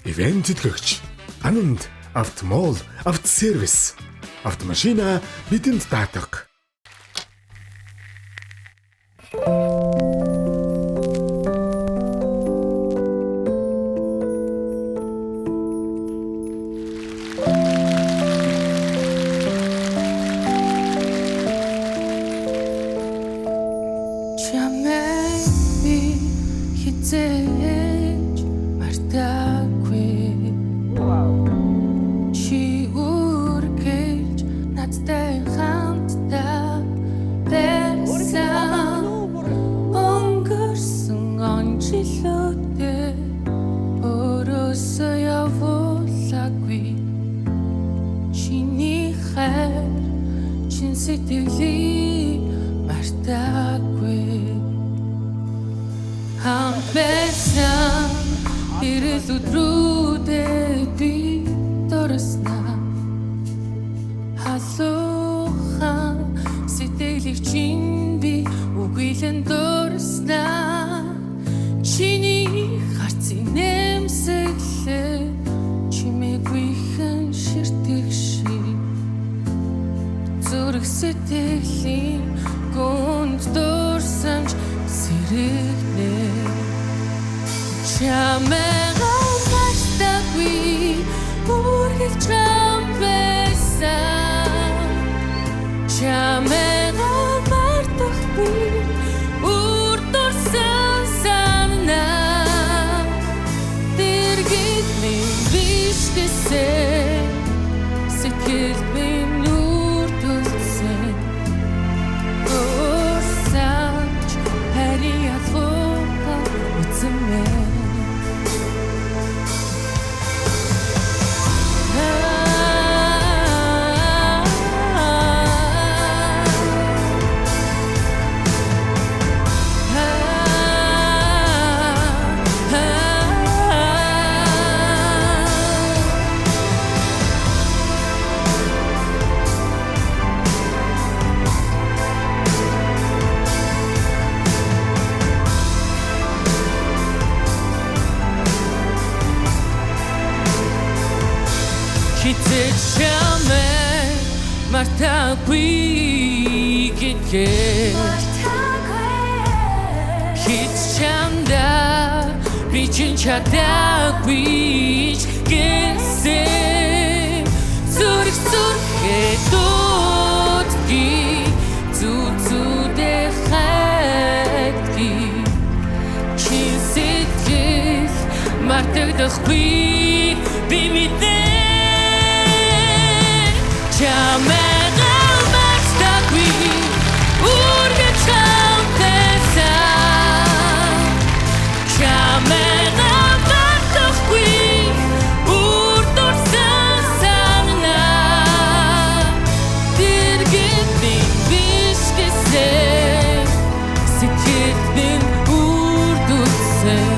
Ивээн тэтгэгч Ананд Автомол Автосервис автомашина бидэнд даатга. Чамайг би хэзээ ч мартаагүй. Чи үргэлж надтай хамтдаа байсан. Өнгөрсөн он жилүүдээ өөрөөсөө явуулаагүй. Чиний хайр, чин сэтгэлийг мартаагүй. Хамт байсан ирэл өдрүүдэд би дурснаа. Халуухан сэтгэлийг чинь би үгүйлэн дурснаа. Чиний харцын нэмсэглээ чимээгүйхэн ширтэх шиг. Зүрх сэтгэлийн гүнд дурсамж сэрэгнэ. Чамайг мартаагүй, үргэлж чам байсан. Чамайг мартахгүй, үр дурсан санаа. Дэргэд минь биш гэсэн сэтгэл минь нүрдүүлсэн. Дурсамж харийн ялгуухан эзэмээ. Хэзээ ч чамайг мартаагүй гэдгээ. Хэзээ ч чамдаа би чинь чадаагүй ч гэсэн. Зүрх зүрхээ дууддгийг, зүг зүгдээ хайдгийг. Чин сэтгэл мартагдахгүй би мэднэ. Чамайг мартаагүй, үргэлж хамт байсан. Чамайг мартахгүй, үр дурсан санаа. Дэргэд минь биш гэсэн сэтгэл минь үрдүүлсэн.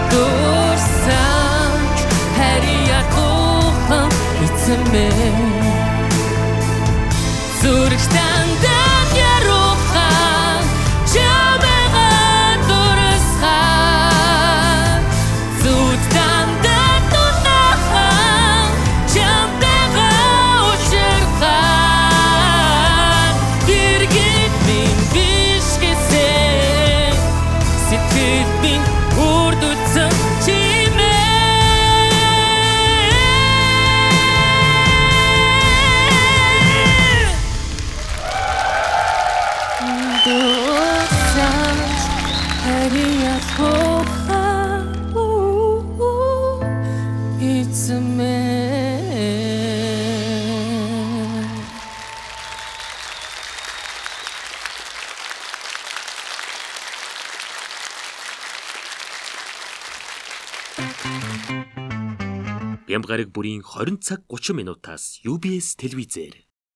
Дурсамж харийн ялгуухан эзэмээ. Зүрх дандаа яруухан чамайг дурсахаар. Зүд дандаа дутаахан чамтайгаа уулзахаар. Дэргэд минь биш гэсэн сэтгэл минь үрдүүлсэн чимээ. Дурсамж харийн ялгуухан эзэмээ. Бямба гараг бүрийн 20 цаг 30 минутаас UBS телевизээр.